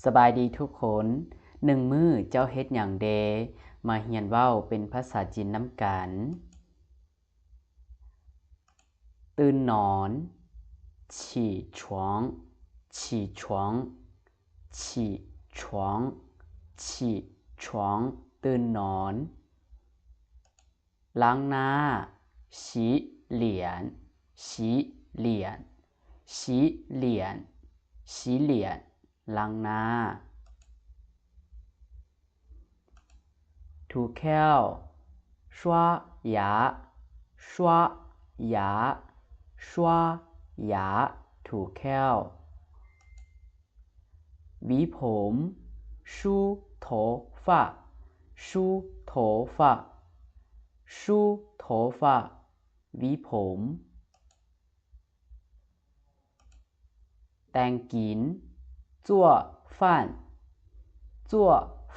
ສະບາຍດີທຸກຄົນ. ໜຶ່ງມື້ເຈົ້າເຮັດຫຍັງແດ່? ມາຮຽນເວົ້າເປັນພາສາຈີນນຳກັນ. ຕື່ນນອນ. 起床. 起床. 起床. 起床. ຕື່ນນອນ. ລ້າງໜ້າ. 洗脸. 洗脸. 洗脸. 洗脸. ລ້າງໜ້າ. ຖູແຂ້ວ. 刷牙. 刷牙. 刷牙. ຖູແຂ້ວ. ຫວີຜົມ. 梳头发. 梳头发. 梳头发. ຫວີຜົມ. ແຕ່ງກິນ. 做饭. 做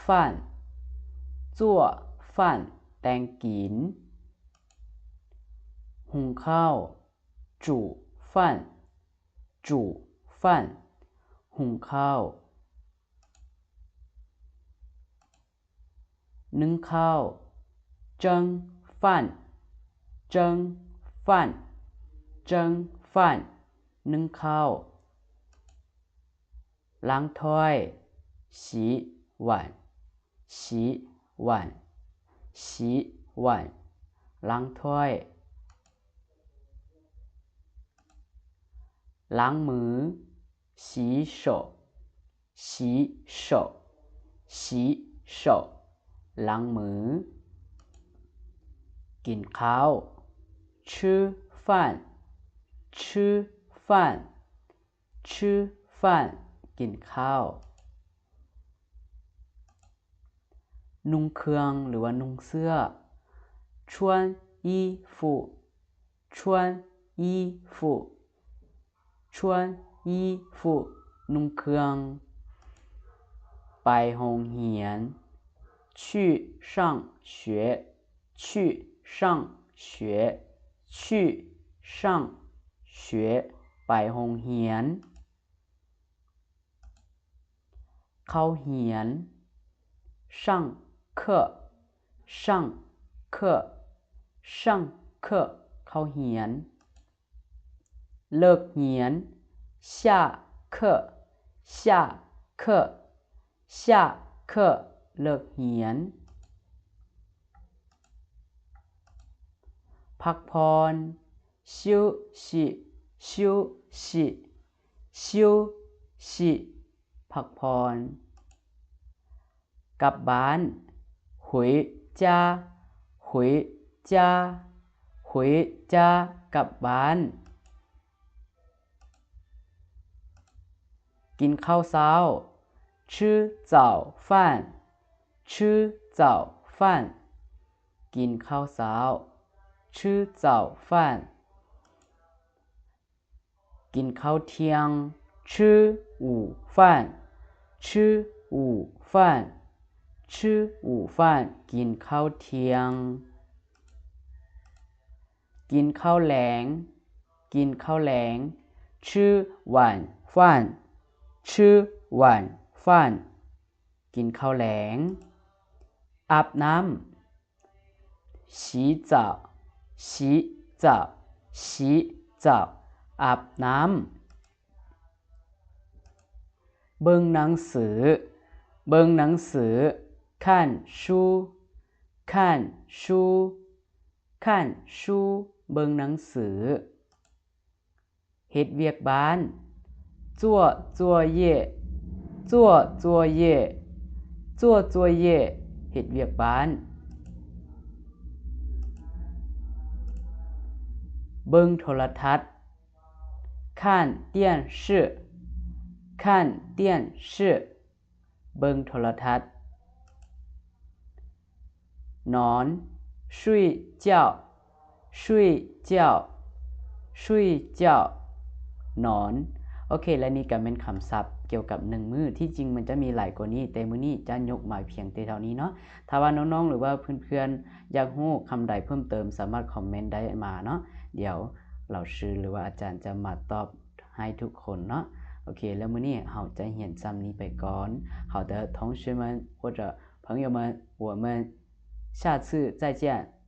饭. 做饭. ແຕ່ງກິນ. ຫຸງເຂົ້າ. 煮饭. 煮饭. ຫຸງເຂົ້າ. ໜຶ້ງເຂົ້າ. 蒸饭. 蒸饭. 蒸饭. ໜຶ້ງເຂົ້າ. ລ້າງຖ້ວຍ. 洗碗. 洗碗. 洗碗. ລ້າງຖ້ວຍ. ລ້າງມື. 洗手. 洗手. 洗手. ລ້າງມື. ກິນເຂົ້າ. 吃饭. 吃饭. 吃饭. ກິນເຂົ້າ. ນຸ່ງເຄື່ອງ ຫຼືວ່ານຸ່ງເສື້ອ. 穿衣服. 穿衣服. 穿衣服. ນຸ່ງເຄື່ອງ. ໄປໂຮງຮຽນ. 去上学. 去上学. 去上学. ໄປໂຮງຮຽນ. ເຂົ້າຮຽນ. 上课. 上课. 上课. ເຂົ້າຮຽນ. ເລີກຮຽນ. 下课. 下课. 下课. ເລີກຮຽນ. ພັກຜ່ອນ. 休息. 休息. 休息. ພັກຜ່ອນ. ກັບບ້ານ. 回家. 回家. 回家. ກັບບ້ານ. ກິນເຂົ້າເຊົ້າ. 吃早饭. 吃早饭. ກິນເຂົ້າເຊົ້າ. 吃早饭. ກິນເຂົ້າທ່ຽງ. 吃午饭. 吃午饭. 吃午饭. ກິນເຂົ້າທ່ຽງ. ກິນເຂົ້າແລງ. ກິນເຂົ້າແລງ. 吃晚饭. 吃晚饭. ກິນເຂົ້າແລງ. ອາບນ້ຳ. 洗澡. 洗澡. 洗澡. ອາບນ້ຳ. ເບິ່ງໜັງສື. ເບິ່ງໜັງສື. 看书. 看书. 看书. ເບິ່ງໜັງສື. ເຮັດວຽກບ້ານ. 做作业. 做作业. 做作业. ເຮັດວຽກບ້ານ. ເບິ່ງໂທລະທັດ. 看电视. 看电视. ເບິ່ງໂທລະທັດ. ນອນ. 睡觉. 睡觉. 睡觉. ນອນ. ໂອເຄ ແລະນີ້ກໍແມ່ນຄຳສັບກ່ຽວກັບໜຶ່ງມື້. ທີ່ຈິງມັນຈະມີຫຼາຍກວ່ານີ້, ແຕ່ມື້ນີ້ຈະຍົກມາພຽງແຕ່ເທົ່ານີ້ເນາະ. ຖ້າວ່ານ້ອງໆ ຫຼືວ່າເພື່ອນໆ ຢາກຮູ້ຄຳໃດເພີ່ມເຕີມ, ສາມາດຄອມເມັນໄດ້ມາເນາະ. ດຽວເຫຼົ່າຊື່ ຫຼືວ່າອາຈານຈະມາຕອບໃຫ້ທຸກຄົນເນາະ. ໂອເຄ ແລ້ວມື້ນີ້ເຮົາຈະຮຽນຊ່ຳນີ້ໄປກ່ອນ. 好的，同学们或者朋友们，我们下次再见。